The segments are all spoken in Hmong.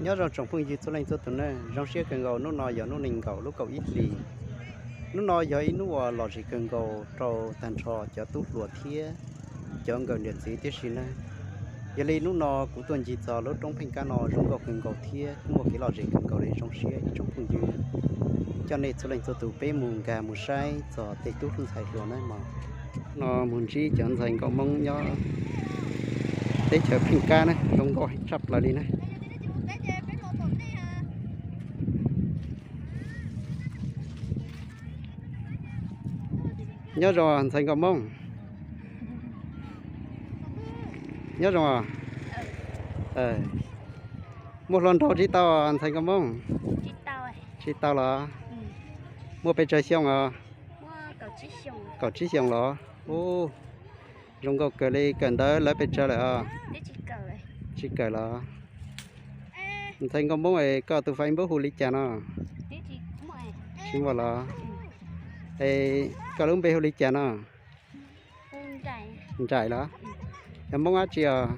Nyob zoo tsoom phooj ywg txhua leej txhua tus na, zoo siab kawg nkaus hnub no yog hnub nees nkaum lub kaum ib hlis. Hnub no yog ib hnub uas lom zem kawg nkaus rau tag nrho cov tub hluas thiab cov nkawm niam txiv tib si na. Yog li hnub no kuv tuaj ncig txog lub roob Pheej Kab no zoo nkauj kawg nkaus thiab muaj kev lom zem kawg nkaus li, zoo siab ib tsoom phooj ywg coj nej txhua leej txhua tus peb mus nkag mus saib txog tej tub ntxhais hluas na mog. No mus ntsib cov ntxhais nkauj Hmoob nyob teb chaws Pheej Kab na, zoo nkauj heev tshaj plaws li na. Nyob zoo ntxhais nkauj Hmoob. Nyob zoo. Muaj hluas nraug tsis tau ntxhais nkauj Hmoob? Tsis tau los? Muaj pes tsawg xyoo os? Kaum tsib xyoos los? Ub, zoo nkauj kawg li. Kawm ntawv lawv pes tsawg lawm os? Tsis kawm los? Ntxhais nkauj Hmoob es koj tus Facebook hu li cas no? Tsis muaj los? Es koj lub npe hu li cas no? Nraim los? Yog Hmoob dab tsi os?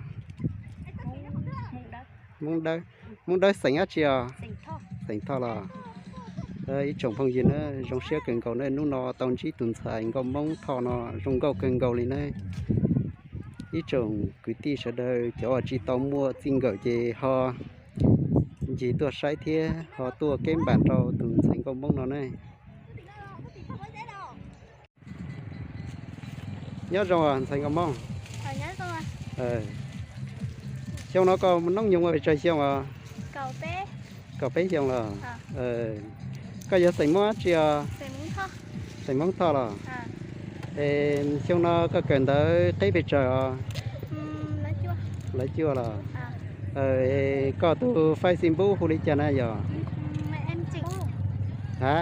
Hmoob Dawb. Hmoob Dawb xeem dab tsi os? Xeem Thoj los? Ib tsoom phooj ywg na, zoo siab kawg nkaus na, hnub no tau ntsib tus ntxhais nkauj Hmoob Thoj no zoo nkauj kawg nkaus li na. Ib tsoom kwv tij sawv daws cov uas tsis tau muaj txij nkawm ces ho ncig tuaj saib thiab ho tuaj keb npam rau tus ntxhais nkauj Hmoob no ne. Nyob zoo ntxhais nkauj Hmoob. Xyoo no koj noob nyoog ua pes tsawg xyoo os? Kaum peb xyoo los? Koj yog xeem Hmoob dab tsi os? Xeem Hmoob Thoj los? Es xyoo no koj kawm ntawv qib pes tsawg os? Lawv cuaj los? Koj tus Facebook hu li cas na yog? Ha?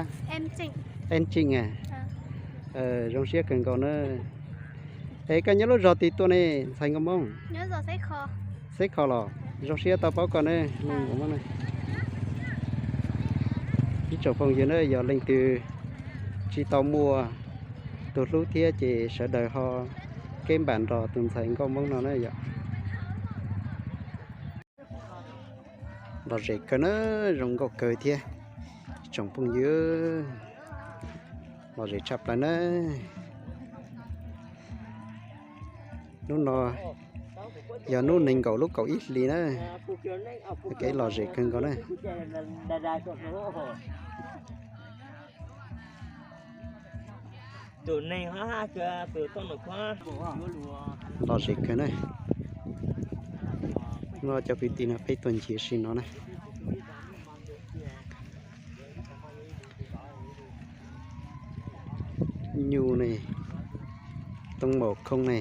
Em Tseem. Zoo siab kawg nkaus na. Es koj nyob lub zos twg tuaj ne ntxhais nkauj Hmoob? Xeb Kho los? Zoo siab tau paub koj ne. Ib tsoom phooj ywg na, yog leej twg tsis tau muaj tus hlub thiab ces sawv daws ho keb npam nrog tus ntxhais nkauj Hmoob no na yom. Lom zem kawg na, zoo nkauj kawg thiab. Ib tsoom phooj ywg, lom zem tshaj plaws na. Hnub no yog hnub nees nkaum lub kaum ib hlis na, kev lom zem kawg nkaus na. Lom zem kawg na. No cov kwv tij no peb tuaj ncig sim no na. Nyuj ne, tooj maum khoo ne,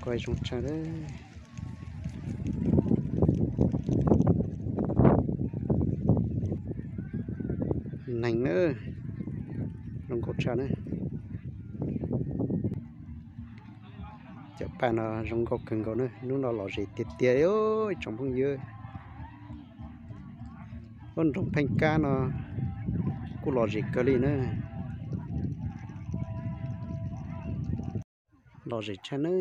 kuj zoo tshaj. Neeg na, zoo nkauj tshaj na. Cov paj no zoo nkauj kawg nkaus na, hnub no lom zem tiag tiag li ib tsoom phooj ywg. Lub nroog Pheej Kab no kuj lom zem kawg li na. Lom zem tshaj na.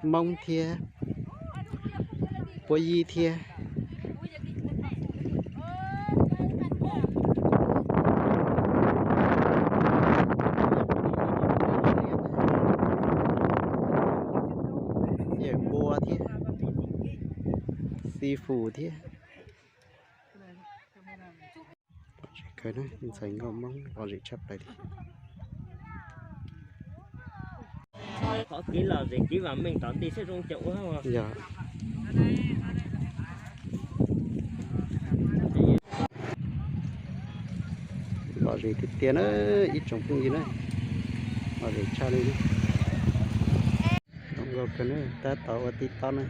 Hmoob thiab, Puab Yib thiab. Yawm npua thiab, xi fus thiab. Lom zem kawg na, ntxhais nkauj Hmoob lom zem tshaj plaws li. Qhov kev lom zem kev vam meej tom ntej seb zoo caum ua. Yog lom zem tiag tiag na, ib tsoom phooj ywg na, lom zem tshaj li. Zoo nkauj kawg na, tab tom ua tib tob na.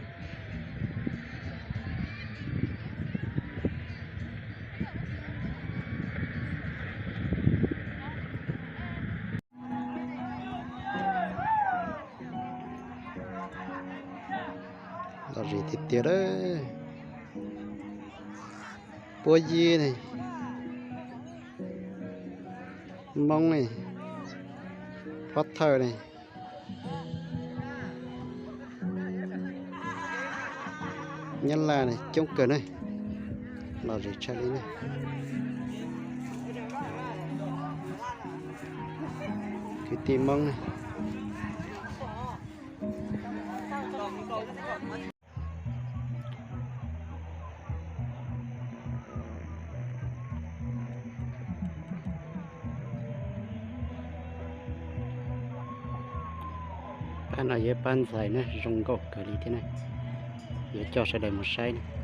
Lom zem tiag tiag lawm. Puab Yib ne, Hmoob ne, Phob Thawj ne, Nyab Laj ne coob kawg ne, lom zem tshaj li ne. Kwv tij Hmoob ne. Pab no yog pab ntxhais ne, zoo nkauj kawg li thiab ne. Yuav coj sawv daws mus saib ne.